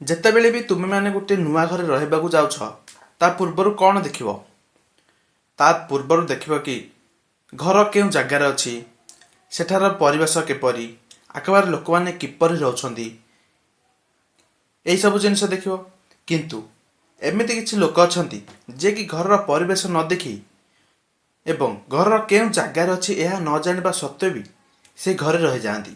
ଯେତେବେଳେ ବି ତୁମେମାନେ ଗୋଟେ ନୂଆ ଘରେ ରହିବାକୁ ଯାଉଛ, ତା ପୂର୍ବରୁ କ'ଣ ଦେଖିବ? ତା ପୂର୍ବରୁ ଦେଖିବ କି ଘର କେଉଁ ଜାଗାରେ ଅଛି, ସେଠାର ପରିବେଶ କିପରି, ଆଖପାଖରେ ଲୋକମାନେ କିପରି ରହୁଛନ୍ତି, ଏହିସବୁ ଜିନିଷ ଦେଖିବ। କିନ୍ତୁ ଏମିତି କିଛି ଲୋକ ଅଛନ୍ତି, ଯିଏକି ଘରର ପରିବେଶ ନ ଦେଖି ଏବଂ ଘରର କେଉଁ ଜାଗାରେ ଅଛି ଏହା ନ ଜାଣିବା ସତ୍ତ୍ୱେ ବି ସେ ଘରେ ରହିଯାଆନ୍ତି।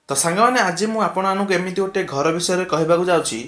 ତ ସାଙ୍ଗମାନେ, ଆଜି ମୁଁ ଆପଣମାନଙ୍କୁ ଏମିତି ଗୋଟେ ଘର ବିଷୟରେ କହିବାକୁ ଯାଉଛି,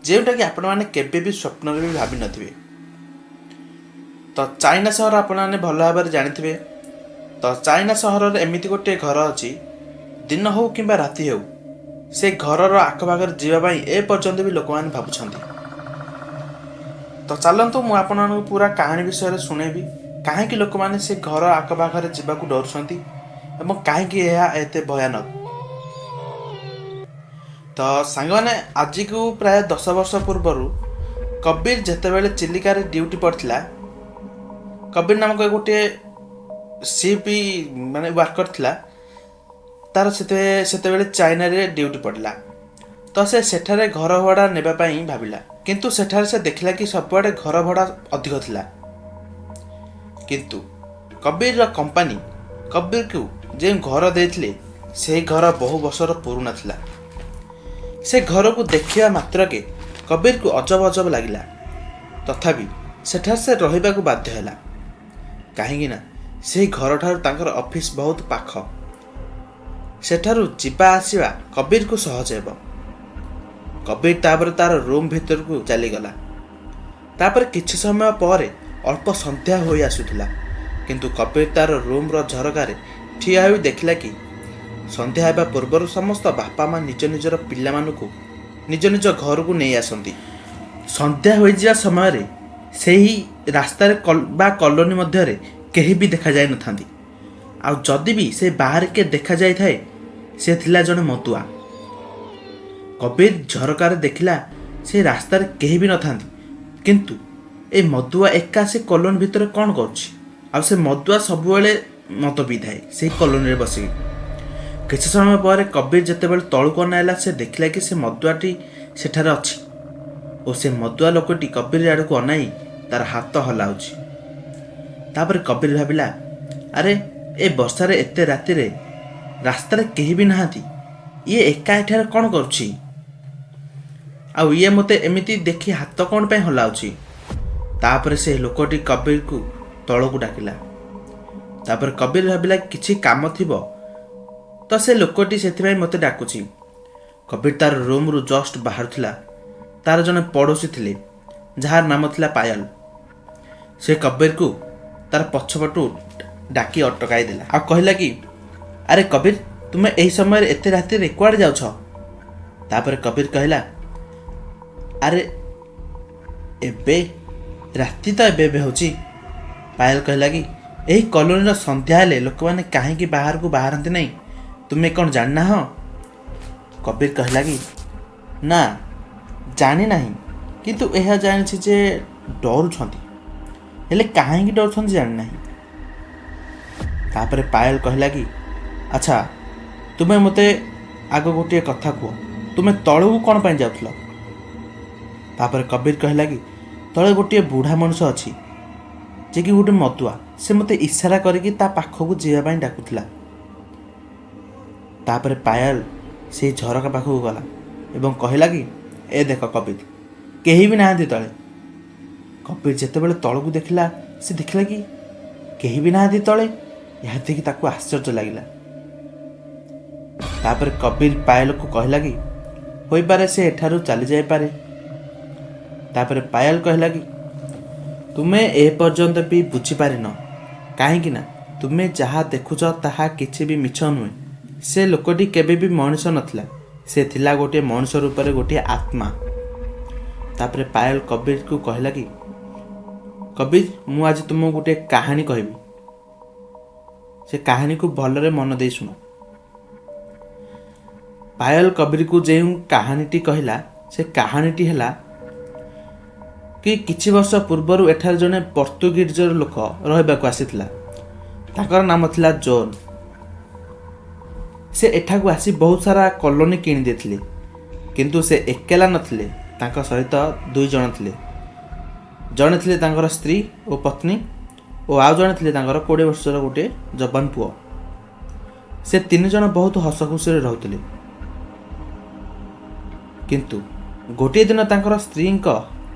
ଯେଉଁଟାକି ଆପଣମାନେ କେବେ ବି ସ୍ୱପ୍ନରେ ବି ଭାବିନଥିବେ। ତ ଚାଇନା ସହର ଆପଣମାନେ ଭଲ ଭାବରେ ଜାଣିଥିବେ। ତ ଚାଇନା ସହରରେ ଏମିତି ଗୋଟିଏ ଘର ଅଛି, ଦିନ ହଉ କିମ୍ବା ରାତି ହେଉ, ସେ ଘରର ଆଖପାଖରେ ଯିବା ପାଇଁ ଏ ପର୍ଯ୍ୟନ୍ତ ବି ଲୋକମାନେ ଭାବୁଛନ୍ତି। ତ ଚାଲନ୍ତୁ, ମୁଁ ଆପଣମାନଙ୍କୁ ପୁରା କାହାଣୀ ବିଷୟରେ ଶୁଣେଇବି, କାହିଁକି ଲୋକମାନେ ସେ ଘର ଆଖପାଖରେ ଯିବାକୁ ଡରୁଛନ୍ତି ଏବଂ କାହିଁକି ଏହା ଏତେ ଭୟାନକ। ତ ସାଙ୍ଗମାନେ, ଆଜିକୁ ପ୍ରାୟ 10 ବର୍ଷ ପୂର୍ବରୁ କବୀର ଯେତେବେଳେ ଚିଲିକାରେ ଡ୍ୟୁଟି ପଡ଼ିଥିଲା, କବୀର ନାମକ ଗୋଟିଏ ସିପ୍ ମାନେ ୱାର୍କର ଥିଲା, ତାର ସେତେବେଳେ ଚାଇନାରେ ଡ୍ୟୁଟି ପଡ଼ିଲା। ତ ସେ ସେଠାରେ ଘର ଭଡ଼ା ନେବା ପାଇଁ ଭାବିଲା। କିନ୍ତୁ ସେଠାରେ ସେ ଦେଖିଲା କି ସବୁଆଡ଼େ ଘର ଭଡ଼ା ଅଧିକ ଥିଲା। କିନ୍ତୁ କବୀରର କମ୍ପାନୀ କବୀରକୁ ଯେଉଁ ଘର ଦେଇଥିଲେ, ସେହି ଘର ବହୁ ବର୍ଷର ପୁରୁଣା ଥିଲା। ସେ ଘରକୁ ଦେଖିବା ମାତ୍ରକେ କବୀରକୁ ଅଜବ ଅଜବ ଲାଗିଲା। ତଥାପି ସେଠାରେ ସେ ରହିବାକୁ ବାଧ୍ୟ ହେଲା, କାହିଁକି ନା ସେହି ଘରଠାରୁ ତାଙ୍କର ଅଫିସ ବହୁତ ପାଖ। ସେଠାରୁ ଯିବା ଆସିବା କବୀରକୁ ସହଜ ହେବ। କବୀର ତାପରେ ତାର ରୁମ୍ ଭିତରକୁ ଚାଲିଗଲା। ତାପରେ କିଛି ସମୟ ପରେ ଅଳ୍ପ ସନ୍ଧ୍ୟା ହୋଇ ଆସୁଥିଲା, କିନ୍ତୁ କବୀର ତାର ରୁମ୍ର ଝରକାରେ ଠିଆ ହୋଇ ଦେଖିଲା କି ସନ୍ଧ୍ୟା ହେବା ପୂର୍ବରୁ ସମସ୍ତ ବାପା ମା ନିଜ ନିଜର ପିଲାମାନଙ୍କୁ ନିଜ ନିଜ ଘରକୁ ନେଇ ଆସନ୍ତି। ସନ୍ଧ୍ୟା ହୋଇଯିବା ସମୟରେ ସେହି ରାସ୍ତାରେ ବା କଲୋନୀ ମଧ୍ୟରେ କେହି ବି ଦେଖାଯାଇନଥାନ୍ତି। ଆଉ ଯଦି ବି ସେ ବାହାରେ କିଏ ଦେଖାଯାଇଥାଏ, ସେ ଥିଲା ଜଣେ ମଦୁଆ। କବୀର ଝରକାରେ ଦେଖିଲା, ସେ ରାସ୍ତାରେ କେହି ବି ନଥାନ୍ତି, କିନ୍ତୁ ଏ ମଦୁଆ ଏକା ସେ କଲୋନୀ ଭିତରେ କ'ଣ କରୁଛି? ଆଉ ସେ ମଦୁଆ ସବୁବେଳେ ମଦ ପିଇଥାଏ ସେଇ କଲୋନୀରେ ବସିକି। କିଛି ସମୟ ପରେ କବୀର ଯେତେବେଳେ ତଳକୁ ଅନାଇଲା, ସେ ଦେଖିଲା କି ସେ ମଦୁଆଟି ସେଠାରେ ଅଛି ଓ ସେ ମଦୁଆ ଲୋକଟି କବୀର ଆଡ଼କୁ ଅନାଇ ତାର ହାତ ହଲାଉଛି। ତାପରେ କବୀର ଭାବିଲା, ଆରେ, ଏ ବର୍ଷାରେ ଏତେ ରାତିରେ ରାସ୍ତାରେ କେହି ବି ନାହାନ୍ତି, ଇଏ ଏକା ଏଠାରେ କ'ଣ କରୁଛି? ଆଉ ଇଏ ମୋତେ ଏମିତି ଦେଖି ହାତ କ'ଣ ପାଇଁ ହଲାଉଛି? ତାପରେ ସେ ଲୋକଟି କବୀରକୁ ତଳକୁ ଡାକିଲା। ତାପରେ କବୀର ଭାବିଲା, କିଛି କାମ ଥିବ ତ ସେ ଲୋକଟି ସେଥିପାଇଁ ମୋତେ ଡାକୁଛି। କବୀର ତାର ରୁମ୍ରୁ ଜଷ୍ଟ ବାହାରୁଥିଲା, ତାର ଜଣେ ପଡ଼ୋଶୀ ଥିଲେ, ଯାହାର ନାମ ଥିଲା ପାୟଲ। ସେ କବୀରକୁ ତାର ପଛପଟୁ ଡାକି ଅଟକାଇ ଦେଲା ଆଉ କହିଲା କି, ଆରେ କବୀର, ତୁମେ ଏହି ସମୟରେ ଏତେ ରାତିରେ କୁଆଡ଼େ ଯାଉଛ? ତାପରେ କବୀର କହିଲା, ଆରେ, ଏବେ ରାତି ତ ଏବେ ଏବେ ହେଉଛି। ପାୟଲ କହିଲା କି, ଏହି କଲୋନୀର ସନ୍ଧ୍ୟା ହେଲେ ଲୋକମାନେ କାହିଁକି ବାହାରକୁ ବାହାରନ୍ତି ନାହିଁ, ତୁମେ କ'ଣ ଜାଣିନାହ? କବୀର କହିଲା କି, ନା, ଜାଣିନାହିଁ, କିନ୍ତୁ ଏହା ଜାଣିଛି ଯେ ଡରୁଛନ୍ତି, ହେଲେ କାହିଁକି ଡରୁଛନ୍ତି ଜାଣିନାହିଁ। ତାପରେ ପାୟଲ କହିଲା କି, ଆଚ୍ଛା, ତୁମେ ମୋତେ ଆଗ ଗୋଟିଏ କଥା କୁହ, ତୁମେ ତଳକୁ କ'ଣ ପାଇଁ ଯାଉଥିଲ? ତାପରେ କବୀର କହିଲା କି, ତଳେ ଗୋଟିଏ ବୁଢ଼ା ମଣିଷ ଅଛି, ଯେ କି ଗୋଟେ ମଦୁଆ। ସେ ମୋତେ ଇଶାରା କରିକି ତା ପାଖକୁ ଯିବା ପାଇଁ ଡାକୁଥିଲା। ତାପରେ ପାୟଲ ସେଇ ଝରକା ପାଖକୁ ଗଲା ଏବଂ କହିଲା କି, ଏ ଦେଖ କବୀର, କେହି ବି ନାହାନ୍ତି ତଳେ। କବୀର ଯେତେବେଳେ ତଳକୁ ଦେଖିଲା, ସେ ଦେଖିଲା କି କେହି ବି ନାହାନ୍ତି ତଳେ। ଏହା ଦେଖି ତାକୁ ଆଶ୍ଚର୍ଯ୍ୟ ଲାଗିଲା। ତାପରେ କବୀର ପାୟଲକୁ କହିଲା କି, ହୋଇପାରେ ସେ ଏଠାରୁ ଚାଲିଯାଇପାରେ। ତାପରେ ପାୟଲ କହିଲା କି, ତୁମେ ଏ ପର୍ଯ୍ୟନ୍ତ ବି ବୁଝିପାରିନ, କାହିଁକି ନା ତୁମେ ଯାହା ଦେଖୁଛ ତାହା କିଛି ବି ମିଛ ନୁହେଁ। ସେ ଲୋକଟି କେବେ ବି ମଣିଷ ନଥିଲା, ସେ ଥିଲା ଗୋଟିଏ ମଣିଷ ରୂପରେ ଗୋଟିଏ ଆତ୍ମା। ତାପରେ ପାୟଲ କବୀରକୁ କହିଲା କି, କବୀର, ମୁଁ ଆଜି ତୁମକୁ ଗୋଟିଏ କାହାଣୀ କହିବି, ସେ କାହାଣୀକୁ ଭଲରେ ମନ ଦେଇ ଶୁଣ। ପାୟଲ କବୀରକୁ ଯେଉଁ କାହାଣୀଟି କହିଲା, ସେ କାହାଣୀଟି ହେଲା କି କିଛି ବର୍ଷ ପୂର୍ବରୁ ଏଠାରେ ଜଣେ ପର୍ତ୍ତୁଗୀଜର ଲୋକ ରହିବାକୁ ଆସିଥିଲା। ତାଙ୍କର ନାମ ଥିଲା ଜୋନ୍। ସେ ଏଠାକୁ ଆସି ବହୁତ ସାରା କଲୋନୀ କିଣି ଦେଇଥିଲେ, କିନ୍ତୁ ସେ ଏକେଲା ନଥିଲେ, ତାଙ୍କ ସହିତ ଦୁଇ ଜଣ ଥିଲେ। ଜଣେ ଥିଲେ ତାଙ୍କର ସ୍ତ୍ରୀ ଓ ପତ୍ନୀ ଓ ଆଉ ଜଣେ ଥିଲେ ତାଙ୍କର 20 ବର୍ଷର ଗୋଟିଏ ଯବାନ ପୁଅ। ସେ ତିନି ଜଣ ବହୁତ ହସ ଖୁସିରେ ରହୁଥିଲେ। କିନ୍ତୁ ଗୋଟିଏ ଦିନ ତାଙ୍କର ସ୍ତ୍ରୀଙ୍କ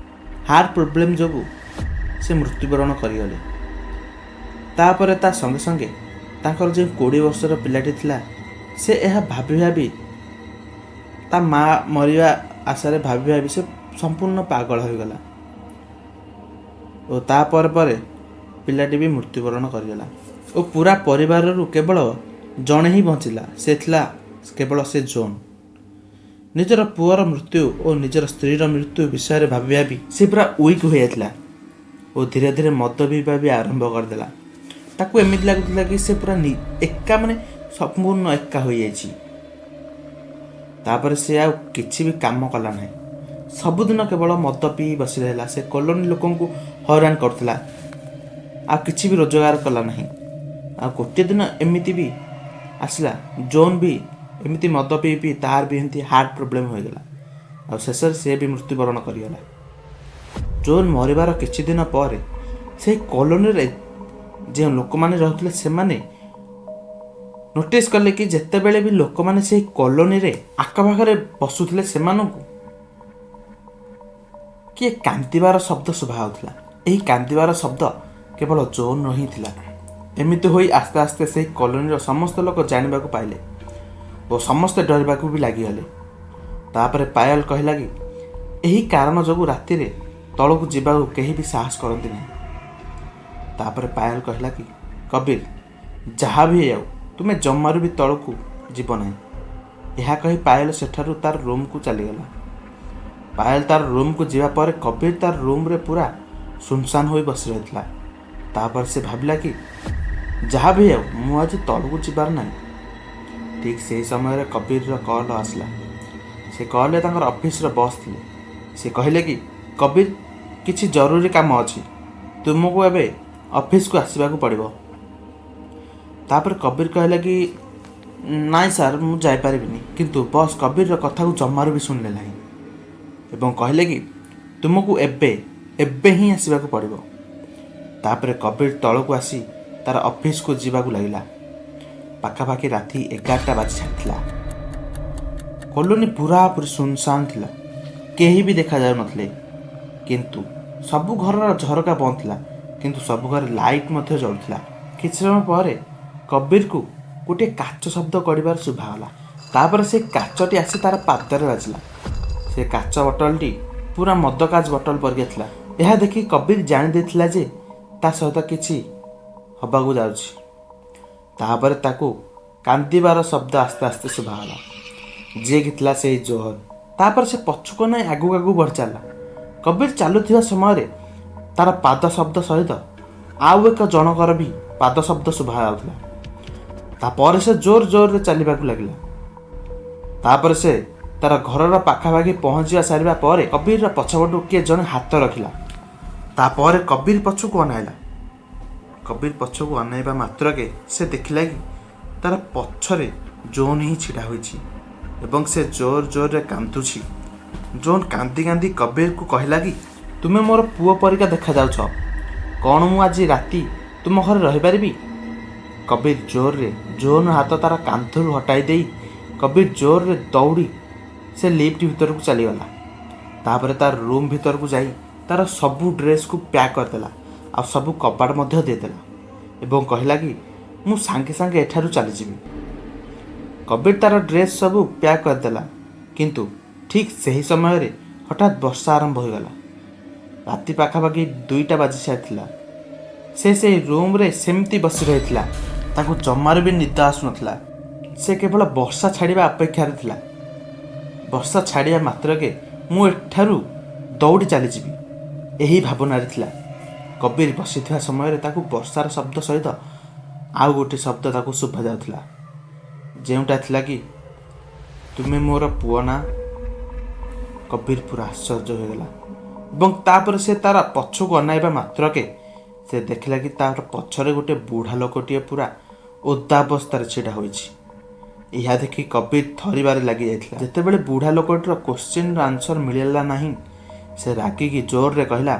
ହାର୍ଟ ପ୍ରୋବ୍ଲେମ୍ ଯୋଗୁଁ ସେ ମୃତ୍ୟୁବରଣ କରିଗଲେ। ତାପରେ ତା ସଙ୍ଗେ ସଙ୍ଗେ ତାଙ୍କର ଯେଉଁ 20 ବର୍ଷର ପିଲାଟି ଥିଲା, ସେ ଏହା ଭାବି ଭାବି, ତା ମା ମରିବା ଆଶାରେ ଭାବି ଭାବି ସେ ସମ୍ପୂର୍ଣ୍ଣ ପାଗଳ ହୋଇଗଲା ଓ ତାପରେ ପରେ ପିଲାଟି ବି ମୃତ୍ୟୁବରଣ କରିଗଲା ଓ ପୁରା ପରିବାରରୁ କେବଳ ଜଣେ ହିଁ ବଞ୍ଚିଲା, ସେ ଥିଲା କେବଳ ସେ ଜୋନ୍। ନିଜର ପୁଅର ମୃତ୍ୟୁ ଓ ନିଜର ସ୍ତ୍ରୀର ମୃତ୍ୟୁ ବିଷୟରେ ଭାବି ଭାବି ସେ ପୁରା ୱିକ୍ ହୋଇଯାଇଥିଲା ଓ ଧୀରେ ଧୀରେ ମଦ ପିଇବା ବି ଆରମ୍ଭ କରିଦେଲା। ତାକୁ ଏମିତି ଲାଗୁଥିଲା କି ସେ ପୁରା ଏକା, ମାନେ ସମ୍ପୂର୍ଣ୍ଣ ଏକା ହୋଇଯାଇଛି। ତାପରେ ସେ ଆଉ କିଛି ବି କାମ କଲା ନାହିଁ। ସବୁଦିନ କେବଳ ମଦ ପିଇ ବସି ରହିଲା। ସେ କଲୋନୀ ଲୋକଙ୍କୁ ହଇରାଣ କରୁଥିଲା, ଆଉ କିଛି ବି ରୋଜଗାର କଲା ନାହିଁ। ଆଉ ଗୋଟିଏ ଦିନ ଏମିତି ବି ଆସିଲା, ଜୋନ୍ ବି ଏମିତି ମଦ ପିଇ ପିଇ ତାର ବି ଏମିତି ହାର୍ଟ ପ୍ରୋବ୍ଲେମ୍ ହୋଇଗଲା ଆଉ ଶେଷରେ ସେ ବି ମୃତ୍ୟୁବରଣ କରିଗଲା। ଜୋନ୍ ମରିବାର କିଛି ଦିନ ପରେ ସେହି କଲୋନୀରେ ଯେଉଁ ଲୋକମାନେ ରହୁଥିଲେ, ସେମାନେ ନୋଟିସ୍ କଲେ କି ଯେତେବେଳେ ବି ଲୋକମାନେ ସେହି କଲୋନୀରେ ଆଖପାଖରେ ବସୁଥିଲେ, ସେମାନଙ୍କୁ କିଏ କାନ୍ଦିବାର ଶବ୍ଦ ଶୁଭା ହେଉଥିଲା। ଏହି କାନ୍ଦିବାର ଶବ୍ଦ କେବଳ ଜୋନ୍ର ହିଁ ଥିଲା। ଏମିତି ହୋଇ ଆସ୍ତେ ଆସ୍ତେ ସେହି କଲୋନୀର ସମସ୍ତ ଲୋକ ଜାଣିବାକୁ ପାଇଲେ ଓ ସମସ୍ତେ ଡରିବାକୁ ବି ଲାଗିଗଲେ। ତାପରେ ପାୟଲ କହିଲା କି ଏହି କାରଣ ଯୋଗୁଁ ରାତିରେ ତଳକୁ ଯିବାକୁ କେହି ବି ସାହସ କରନ୍ତି ନାହିଁ। ତାପରେ ପାୟଲ କହିଲା କି, କବୀର, ଯାହା ବି ହେଇଯାଉ, ତୁମେ ଜମାରୁ ବି ତଳକୁ ଯିବ ନାହିଁ। ଏହା କହି ପାୟଲ ସେଠାରୁ ତାର ରୁମ୍କୁ ଚାଲିଗଲା। ପାୟଲ ତାର ରୁମ୍କୁ ଯିବା ପରେ କବୀର ତାର ରୁମ୍ରେ ପୁରା ସୁନସାନ ହୋଇ ବସି ରହିଥିଲା। ତାପରେ ସେ ଭାବିଲା କି ଯାହା ବି ହେଉ, ମୁଁ ଆଜି ତଳକୁ ଯିବାର ନାହିଁ। ଠିକ୍ ସେହି ସମୟରେ କବୀରର କଲ୍ ଆସିଲା। ସେ କଲ୍ରେ ତାଙ୍କର ଅଫିସର ବସ୍ ଥିଲେ। ସେ କହିଲେ କି, କବୀର, କିଛି ଜରୁରୀ କାମ ଅଛି, ତୁମକୁ ଏବେ ଅଫିସକୁ ଆସିବାକୁ ପଡ଼ିବ। ତାପରେ କବୀର କହିଲା କି, ନାଇଁ ସାର୍, ମୁଁ ଯାଇପାରିବିନି। କିନ୍ତୁ ବସ୍ କବୀରର କଥାକୁ ଜମାରୁ ବି ଶୁଣିଲେ ନାହିଁ ଏବଂ କହିଲେ କି ତୁମକୁ ଏବେ ଏବେ ହିଁ ଆସିବାକୁ ପଡ଼ିବ। ତାପରେ କବୀର ତଳକୁ ଆସି ତାର ଅଫିସକୁ ଯିବାକୁ ଲାଗିଲା। ପାଖାପାଖି ରାତି 11ଟା ବାଜି ସାରିଥିଲା। କଲୋନୀ ପୁରାପୁରି ସୁନସାନ ଥିଲା, କେହି ବି ଦେଖାଯାଉନଥିଲେ। କିନ୍ତୁ ସବୁ ଘରର ଝରକା ବନ୍ଦ ଥିଲା, କିନ୍ତୁ ସବୁ ଘରେ ଲାଇଟ୍ ମଧ୍ୟ ଜଳୁଥିଲା। କିଛି ସମୟ ପରେ କବୀରକୁ ଗୋଟିଏ କାଚ ଶବ୍ଦ କରିବାର ଶୁଭାଗଲା। ତାପରେ ସେ କାଚଟି ଆସି ତାର ପାଦରେ ବାଜିଲା। ସେ କାଚ ବଟଲଟି ପୁରା ମଦ କାଚ ବଟଲ ପରିକା ଥିଲା। ଏହା ଦେଖି କବୀର ଜାଣି ଦେଇଥିଲା ଯେ ତା ସହିତ କିଛି ହବାକୁ ଯାଉଛି। ତାପରେ ତାକୁ କାନ୍ଦିବାର ଶବ୍ଦ ଆସ୍ତେ ଆସ୍ତେ ଶୁଭାଗଲା, ଯିଏକି ଥିଲା ସେଇ ଜୋହନ। ତାପରେ ସେ ପଛକୁ ନାହିଁ, ଆଗକୁ ଆଗକୁ ବଢ଼ି ଚାଲିଲା। କବୀର ଚାଲୁଥିବା ସମୟରେ ତାର ପାଦ ଶବ୍ଦ ସହିତ ଆଉ ଏକ ଜଣଙ୍କର ବି ପାଦ ଶବ୍ଦ ଶୁଭା ଯାଉଥିଲା। ତାପରେ ସେ ଜୋର ଜୋରରେ ଚାଲିବାକୁ ଲାଗିଲା। ତାପରେ ସେ ତାର ଘରର ପାଖାପାଖି ପହଞ୍ଚିବା ସାରିବା ପରେ କବୀରର ପଛପଟୁ କିଏ ଜଣେ ହାତ ରଖିଲା। ତାପରେ କବୀର ପଛକୁ ଅନାଇଲା। କବୀର ପଛକୁ ଅନାଇବା ମାତ୍ରକେ ସେ ଦେଖିଲା କି ତାର ପଛରେ ଜୋନ୍ ହିଁ ଛିଡ଼ା ହୋଇଛି ଏବଂ ସେ ଜୋର ଜୋରରେ କାନ୍ଦୁଛି। ଜୋନ୍ କାନ୍ଦି କାନ୍ଦି କବୀରକୁ କହିଲା କି, ତୁମେ ମୋର ପୁଅ ପରିକା ଦେଖାଯାଉଛ, କ'ଣ ମୁଁ ଆଜି ରାତି ତୁମ ଘରେ ରହିପାରିବି? କବୀର ଜୋରରେ ଜୋନ୍ର ହାତ ତାର କାନ୍ଧରୁ ହଟାଇ ଦେଇ କବୀର ଜୋରରେ ଦୌଡ଼ି ସେ ଲିଫ୍ଟ ଭିତରକୁ ଚାଲିଗଲା। ତାପରେ ତାର ରୁମ୍ ଭିତରକୁ ଯାଇ ତାର ସବୁ ଡ୍ରେସ୍କୁ ପ୍ୟାକ୍ କରିଦେଲା ଆଉ ସବୁ କବାଟ ମଧ୍ୟ ଦେଇଦେଲା ଏବଂ କହିଲା କି ମୁଁ ସାଙ୍ଗେ ସାଙ୍ଗେ ଏଠାରୁ ଚାଲିଯିବି। କବୀର ତାର ଡ୍ରେସ୍ ସବୁ ପ୍ୟାକ୍ କରିଦେଲା, କିନ୍ତୁ ଠିକ୍ ସେହି ସମୟରେ ହଠାତ୍ ବର୍ଷା ଆରମ୍ଭ ହୋଇଗଲା। ରାତି ପାଖାପାଖି 2ଟା ବାଜି ସାରିଥିଲା। ସେ ସେଇ ରୁମ୍ରେ ସେମିତି ବସି ରହିଥିଲା। ତାକୁ ଜମାରୁ ବି ନିଦ ଆସୁନଥିଲା। ସେ କେବଳ ବର୍ଷା ଛାଡ଼ିବା ଅପେକ୍ଷାରେ ଥିଲା। ବର୍ଷା ଛାଡ଼ିବା ମାତ୍ରକେ ମୁଁ ଏଠାରୁ ଦୌଡ଼ି ଚାଲିଯିବି, ଏହି ଭାବନାରେ ଥିଲା। କବୀର ବସିଥିବା ସମୟରେ ତାକୁ ବର୍ଷାର ଶବ୍ଦ ସହିତ ଆଉ ଗୋଟିଏ ଶବ୍ଦ ତାକୁ ଶୁଭା ଯାଉଥିଲା, ଯେଉଁଟା ଥିଲା କି, ତୁମେ ମୋର ପୁଅ ନା? କବୀର ପୁରା ଆଶ୍ଚର୍ଯ୍ୟ ହୋଇଗଲା ଏବଂ ତାପରେ ସେ ତାର ପଛକୁ ଅନାଇବା ମାତ୍ରକେ ସେ ଦେଖିଲା କି ତାର ପଛରେ ଗୋଟେ ବୁଢ଼ା ଲୋକଟିଏ ପୁରା ଓଦା ଅବସ୍ଥାରେ ଛିଡ଼ା ହୋଇଛି। ଏହା ଦେଖି କବୀର ଥରିବାରେ ଲାଗିଯାଇଥିଲା। ଯେତେବେଳେ ବୁଢ଼ା ଲୋକଟିର କୋଶ୍ଚିନ୍ର ଆନ୍ସର ମିଳିଲା ନାହିଁ, ସେ ରାଗିକି ଜୋରରେ କହିଲା,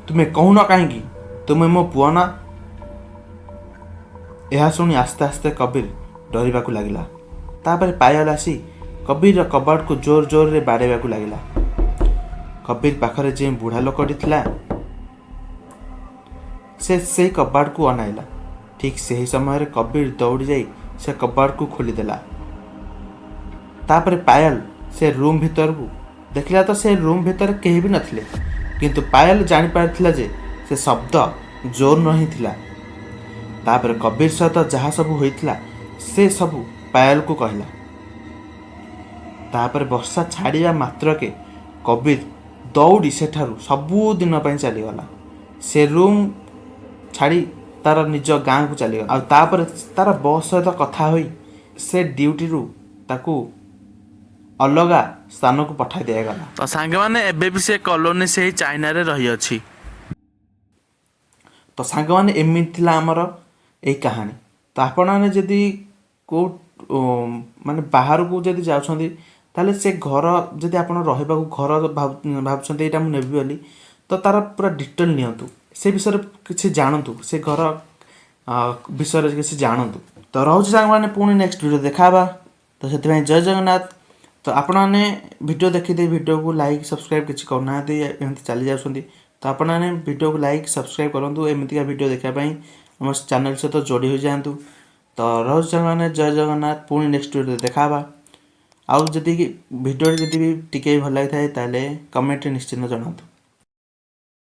ତୁମେ କହୁନ କାହିଁକି, ତୁମେ ମୋ ପୁଅ ନା? ଏହା ଶୁଣି ଆସ୍ତେ ଆସ୍ତେ କବୀର ଡରିବାକୁ ଲାଗିଲା। ତାପରେ ପାୟଲ ଆସି କବୀରର କବାଟକୁ ଜୋର ଜୋରରେ ବାଡ଼େଇବାକୁ ଲାଗିଲା। କବୀର ପାଖରେ ଯେଉଁ ବୁଢ଼ା ଲୋକଟି ଥିଲା, ସେ ସେଇ କବାଟକୁ ଅନାଇଲା। ଠିକ୍ ସେହି ସମୟରେ କବୀର ଦୌଡ଼ି ଯାଇ ସେ କବାଟକୁ ଖୋଲିଦେଲା। ତାପରେ ପାୟଲ ସେ ରୁମ୍ ଭିତରକୁ ଦେଖିଲା ତ ସେ ରୁମ୍ ଭିତରେ କେହି ବି ନଥିଲେ। କିନ୍ତୁ ପାୟଲ ଜାଣିପାରିଥିଲା ଯେ ସେ ଶବ୍ଦ ଜୋନ୍ର ହିଁ ଥିଲା। ତାପରେ କବୀର ସହିତ ଯାହା ସବୁ ହୋଇଥିଲା, ସେ ସବୁ ପାୟଲକୁ କହିଲା। ତାପରେ ବର୍ଷା ଛାଡ଼ିବା ମାତ୍ରକେ କବୀର ଦୌଡ଼ି ସେଠାରୁ ସବୁଦିନ ପାଇଁ ଚାଲିଗଲା। ସେ ରୁମ୍ ଛାଡ଼ି ତାର ନିଜ ଗାଁକୁ ଚାଲିଗଲା। ଆଉ ତାପରେ ତାର ବସ୍ ସହିତ କଥା ହୋଇ ସେ ଡ୍ୟୁଟିରୁ ତାକୁ ଅଲଗା ସ୍ଥାନକୁ ପଠାଇ ଦିଆଗଲା। ତ ସାଙ୍ଗମାନେ, ଏବେ ବି ସେ କଲୋନୀ ସେଇ ଚାଇନାରେ ରହିଅଛି। ତ ସାଙ୍ଗମାନେ, ଏମିତି ଥିଲା ଆମର ଏଇ କାହାଣୀ। ତ ଆପଣମାନେ ଯଦି କେଉଁ ମାନେ ବାହାରକୁ ଯଦି ଯାଉଛନ୍ତି, ତାହେଲେ ସେ ଘର ଯଦି ଆପଣ ରହିବାକୁ ଘର ଭାବୁଛନ୍ତି ଏଇଟା ମୁଁ ନେବି ବୋଲି, ତ ତାର ପୁରା ଡିଟେଲ୍ ନିଅନ୍ତୁ, ସେ ବିଷୟରେ କିଛି ଜାଣନ୍ତୁ, ସେ ଘର ବିଷୟରେ କିଛି ଜାଣନ୍ତୁ। ତ ରହୁଛି ସାଙ୍ଗମାନେ, ପୁଣି ନେକ୍ସଟ ଭିଡ଼ିଓ ଦେଖା ହେବା। ତ ସେଥିପାଇଁ ଜୟ ଜଗନ୍ନାଥ। ତ ଆପଣମାନେ ଭିଡ଼ିଓ ଦେଖିଦେଇ ଭିଡ଼ିଓକୁ ଲାଇକ୍, ସବସ୍କ୍ରାଇବ୍ କିଛି କରୁନାହାନ୍ତି, ଏମିତି ଚାଲି ଯାଉଛନ୍ତି। ତ ଆପଣମାନେ ଭିଡ଼ିଓକୁ ଲାଇକ୍, ସବସ୍କ୍ରାଇବ୍ କରନ୍ତୁ। ଏମିତିକା ଭିଡ଼ିଓ ଦେଖିବା ପାଇଁ ଆମ ଚ୍ୟାନେଲ୍ ସହିତ ଯୋଡ଼ି ହୋଇଯାଆନ୍ତୁ। ତ ରହୁଛି ସାଙ୍ଗମାନେ, ଜୟ ଜଗନ୍ନାଥ। ପୁଣି ନେକ୍ସଟ ଭିଡ଼ିଓ ଦେଖା ହେବା। ଆଉ ଯଦି ଭିଡ଼ିଓଟି ଯଦି ବି ଟିକେ ଭଲ ଲାଗିଥାଏ, ତାହେଲେ କମେଣ୍ଟରେ ନିଶ୍ଚିନ୍ତ ଜଣାନ୍ତୁ।